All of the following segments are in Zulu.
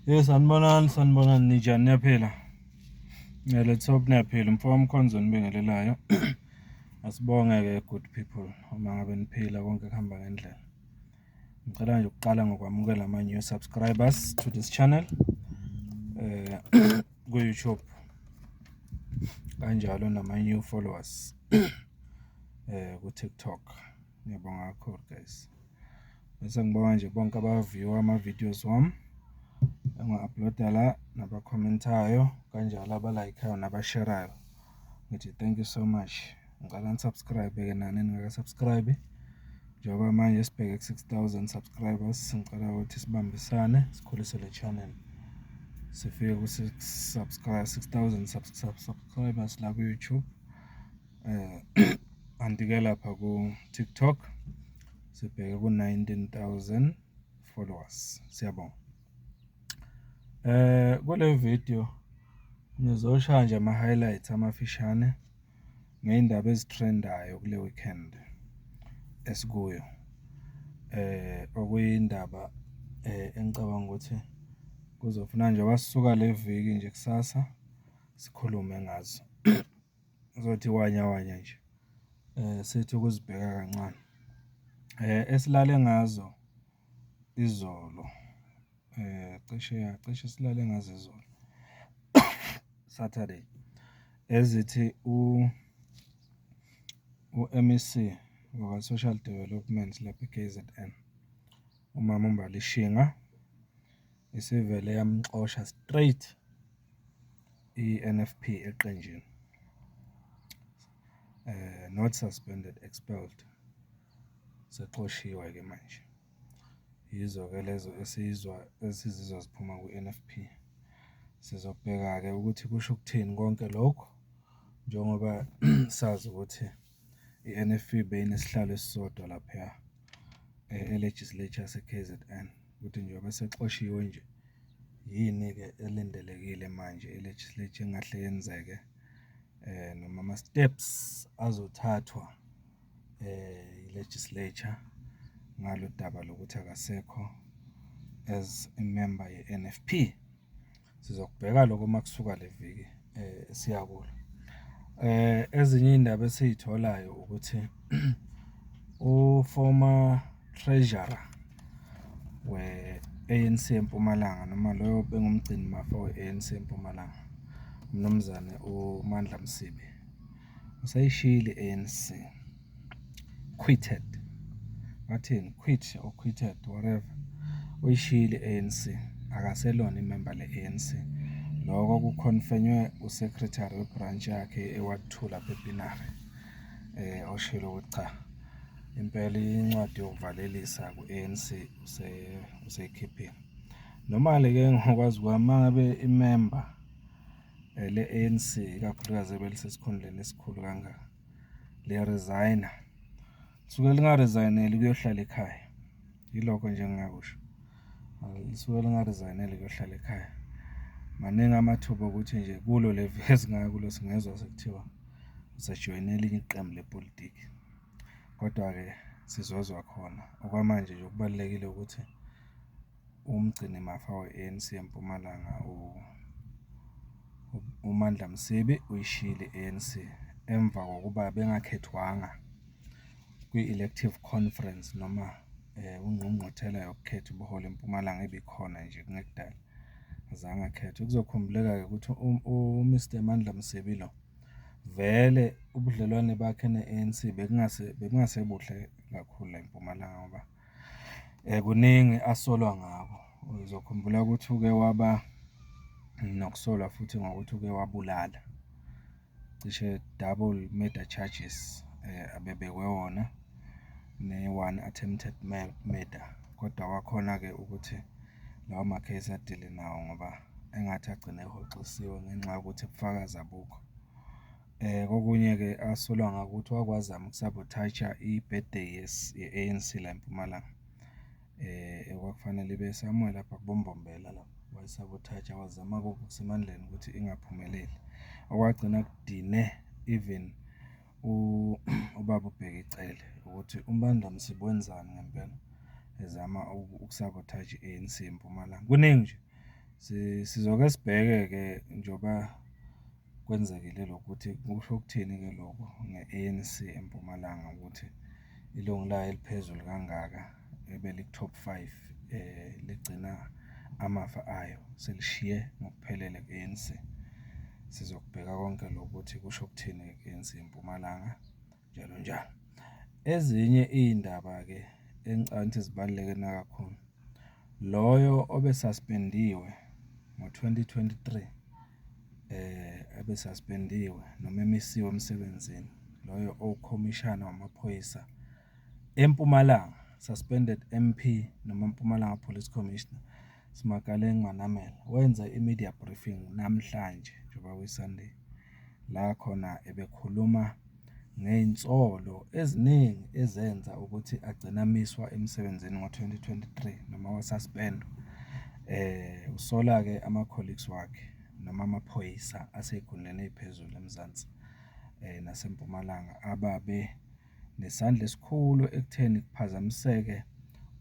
Sanibonani, sanibonani, ninjani, niyaphila? Let's hope niyaphila. Umfoka Mkhonza onibingelelayo. Asibonge-ke good people, uma ngabe niphila konke kuhamba ngendlela. Ngicela nje ukuqala ngokwamukela ama-new subscribers to this channel ku-YouTube, kanjalo nama-new followers ku-TikTok. Ngiyabonga kakhulu, guys. Bese ngibonga nje bonke aba-view-a ama-videos wami engiwa-upload-a la, naba-comment-ayo kanjalo, aba-like-ayo naba-share-ayo. Ngithi thank you so much. Ngicela ni-subscribe-ke nani eningaka-subscribe-i. Njengoba manje sibheke ku-6,000 subscribers, ngicela ukuthi sibambisane sikhulise le channel. Sifike ku-six subscribe 6,000 subscribers la ku-YouTube. Kanti-ke lapha ku-TikTok sibheke ku-19,000 followers. Siyabonga. Kule video ngizoshaya nje ama-highlights amafishane ngey'ndaba ezi-trend-ayo kule weekend esikuyo. Okuyindaba engicabanga ukuthi kuzofuna njengoba sisuka le viki nje, kusasa sikhulume ngazo. Ngizothi wanya wanya nje, sithi ukuzibheka kancane. Esilale ngazo izolo, cishe ya, cishe silale ngazo izolo, Saturday, ezithi u-MEC wakwa-Social Development lapha e-KZN, umama uMbali Shinga, isivele yamxosha straight i-N_F_P eqenjini. Not suspended, expelled. Sexoshiwe-ke manje. Yizo-ke lezo esizwa esizizwa ziphuma kwi-N_F_P. Sizobheka-ke ukuthi kusho ukuthini konke lokhu, njengoba sazi ukuthi i-N_F_P beyinesihlalo esisodwa laphaya e-legislature yase-KZN, ukuthi njengoba esexoshiwe nje, yini-ke elindelekile manje e-legislature engahle yenzeke, noma ama-steps azothathwa i-legislature ngalo daba lokuthi akasekho as i-member ye-N_F_P. Sizokubheka lokho uma kusuka le viki esiya kulo. Ezinye iy'ndaba esiy'tholayo ukuthi u-former treasurer we-ANC eMpumalanga, noma loyo obengumgcinimafa we-ANC eMpumalanga, uMnumzane uMandla Msibi, useyishiyile i-ANC, quitted, bathini, quit or quitted, whatever, uyishiyile i-ANC, akaselona imemba le-ANC. Loko ku-confirm-nywe u-secretary we-branch yakhe e-Ward 2 lapha ePienaar, oshilo ukuthi cha, impela incwadi yokuvalelisa ku-ANC useyikhiphile. Noma-ke ngokwazi kwami, uma ngabe imemba le-ANC, ikakhulukazi ebelisesikhundleni esikhulu kangaka, liya-resign-a, lisuke linga-resign-eli ukuyohlala ekhaya. Yilokho nje engingakusho. Lisuke linga-resign-eli ukuyohlala ekhaya. Maningi amathuba okuthi nje kulo le viki esingaya kulo singezwa sekuthiwa usejoyine elinye iqembu lepolitiki. Kodwa-ke sizozwa khona. Okwamanje nje okubalulekile ukuthi umgcinimafa we-ANC eMpumalanga, uMandla Msibi, uyishiyile i-ANC emva kokuba bengakhethwanga kwi-elective conference noma ingqungquthela yokukhetha ubuholi eMpumalanga ebikhona nje kungekudala, azange akhethwe. Kuzokhumbuleka-ke ukuthi u-Mr Mandla Msibi lo vele ubudlelwane bakhe ne-ANC bekungasebuhle kakhulu la eMpumalanga, ngoba kuningi asolwa ngako. Uzokhumbula ukuthi uke waba nokusolwa futhi ngokuthi uke wabulala, cishe double murder charges abebekwe wona, ne-one attempted murder. Kodwa wakhona-ke ukuthi lawo ma-case a-deal-e nawo, ngoba engathi agcine ehoxisiwe ngenxa yokuthi ubufakazi abukho. Kokunye-ke asolwa ngako ukuthi wake wazama uku-sabotage-a i-birthday ye-ANC la eMpumalanga, ekwakufanele ibe somewhere lapha kuboMbombela lapha, wayi-sabotage-a, wazama konke okusemandleni ukuthi ingaphumeleli. Okwagcina kudine even ubaba uBheki Cele ukuthi uMandla Msibi wenzani ngempela, ezama uku-sabotage i-ANC eMpumalanga. Kuningi nje. Sizoke sibheke-ke njengoba kwenzekile lokhu ukuthi kusho ukuthini-ke lokhu nge-ANC eMpumalanga ukuthi ilungu layo eliphezulu kangaka ebeliku-top five, ligcina amafa ayo selishiye ngokuphelele ku-ANC. Sizokubheka konke lokho ukuthi kusho ukuthini ku-ANC eMpumalanga, njalo njalo. Ezinye iy'ndaba-ke engicabanga ukuthi zibaluleke nakakhulu, loyo obe-suspend-iwe ngo-20 23, ebe-suspend-iwe noma emisiwe emsebenzini, loyo owukhomishana wamaphoyisa eMpumalanga, suspended MP noma Mpumalanga Police Commissioner, Semakaleng Manamela, wenze i-media briefing namhlanje njengoba kuyi-Sunday, la khona ebekhuluma ngey'nsolo eziningi ezenza ukuthi agcine amiswa emsebenzini ngo-20 23, noma wa-suspend-wa. Usola-ke ama-colleagues wakhe noma amaphoyisa asey'khundleni ey'phezulu eMzansi naseMpumalanga ababe nesandla esikhulu ekutheni kuphazamiseke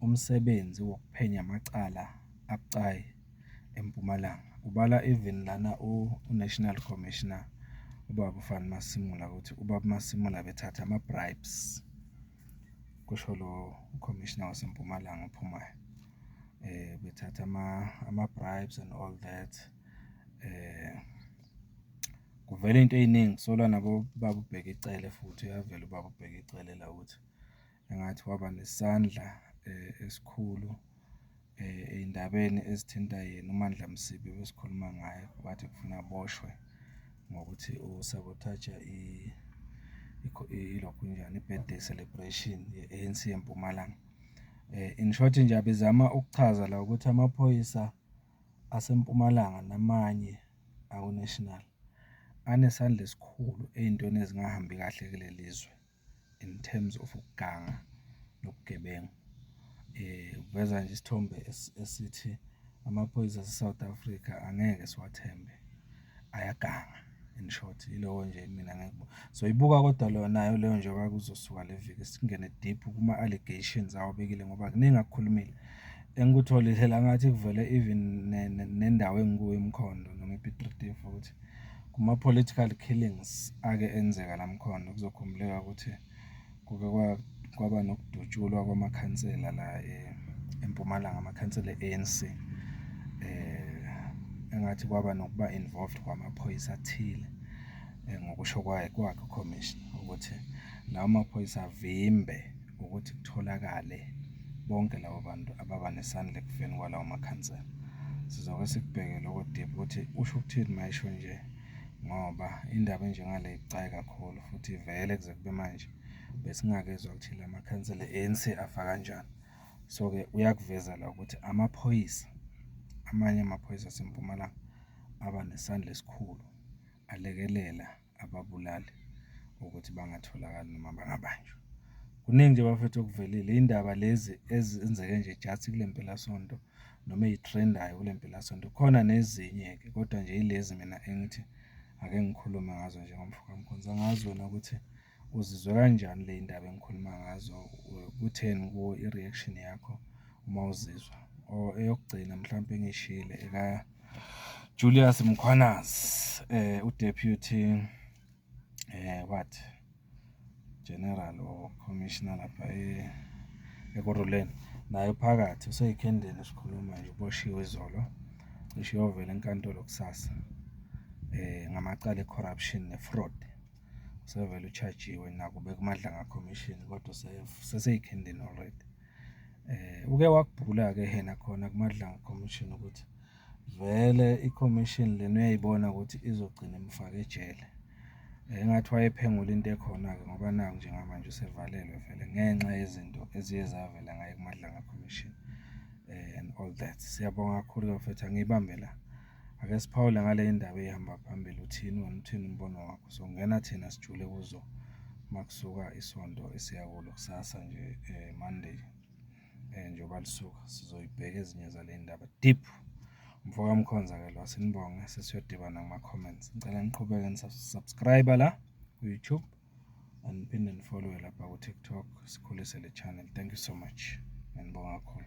umsebenzi wokuphenya amacala abucayi eMpumalanga. Ubala even lana u-National Commissioner, ubaba uFani Masemola ukuthi ubaba uMasemola ubethatha ama-bribes, kusho lo khomishina waseMpumalanga ophumayo. Ubethatha ama-bribes and all that. Kuvela iy'nto ey'ningi, kusolwa nabobaba uBheki Cele futhi, uyavela ubaba uBheki Cele la ukuthi engathi waba nesandla esikhulu ey'ndabeni ezithinta yena uMandla Msibi ebesikhuluma ngaye, wathi kufuna aboshwe ngokuthi u-sabotage-a ilokhunjani, i-birthday celebration ye-ANC eMpumalanga. In short nje, abezama ukuchaza la ukuthi amaphoyisa aseMpumalanga namanye aku-national, anesandla esikhulu ey'ntweni ezingahambi kahle kuleli zwe, in terms of ukuganga nobugebengu. Uveza nje isithombe esithi amaphoyisa ase-South Africa angeke siwathembe, ayaganga, in short, yiloko nje mina . Soyibuka kodwa nayo leyo njengoba kuzosuka le viki, singene deep kuma-allegations awabekile ngoba kuningi akukhulumile. Engikutholile la ngathi kuvele even nendawo engikuyo eMkhondo noma iPiet Retief ukuthi kuma-political killings ake enzeka la Mkhondo, kuzokhumbuleka ukuthi kuke kwaba nokudutshulwa kwamakhansela la eMpumalanga, amakhansela e-ANC. Engathi kwaba nokuba involved kwamaphoyisa athile, ngokusho kwakhe ukhomishina ukuthi lawo maphoyisa avimbe ukuthi kutholakale bonke labo bantu ababa nesandla ekufeni kwalawo makhansela. Sizoke sikubheke loko deep ukuthi usho ukuthini uma esho nje, ngoba indaba enjengale ibucayi kakhulu futhi vele kuze kube manje besingakezwa ukuthi la makhansela e-ANC afa kanjani. So-ke uyakuveza la ukuthi amaphoyisa, amanye amaphoyisa aseMpumalanga aba nesandla esikhulu, alekelela ababulali ukuthi bangatholakali noma bangabanjwa. Kuningi nje bafethu okuvelile, iy'ndaba lezi ezenzeke nje just kule mpelasonto noma ey'trend-ayo kule mpelasonto. Khona nezinye-ke, kodwa nje yilezi mina engithi ake ngikhulume ngazo njengomfo kaMkhonza. Angazi wena ukuthi uzizwe kanjani le y'ndaba engikhuluma ngazo, kutheni kuwe i-reaction yakho uma uzizwa? Or eyokugcina mhlampe engiyishiyile eka-Julius Mkhwanazi, u-Deputy what, General or Commissioner lapha Ekurhuleni, naye uphakathi usey'khendeni sikhuluma nje, uboshiwe izolo, cishe uyovela enkantolo kusasa, ngamacala e-corruption ne-fraud. Usevele u-charge-iwe nakuba ekuMadlanga Commission, kodwa usesey'khendeni already. Uke wakubhula-ke yena khona kuMadlanga Commission ukuthi vele i-commission lena uyayibona ukuthi izogcina imufake ejele. Engathi wayephengula into ekhona-ke ngoba naku njengamanje usevalelwe vele ngenxa yezinto eziye zavela ngaye kuMadlanga Commission, and all that. Siyabonga kakhulu-ke bafethu, angiyibambe la. Ake siphawule ngale ndaba ey'hamba phambili, uthini wena, uthini umbono wakho? Songena thina sijule kuzo uma kusuka isonto esiya kulo kusasa nje, Monday, njengoba lisuka, sizoyibheka ezinye zale y'ndaba deep. Umfo kaMkhonza-ke lo, asinibonge, sesiyodibana kuma-comments. Ngicela niqhubeke ni-subscribe la ku-YouTube and niphinde ni-follow-e lapha ku-TikTok, sikhulise le channel. Thank you so much, ngiyanibonga kakhulu.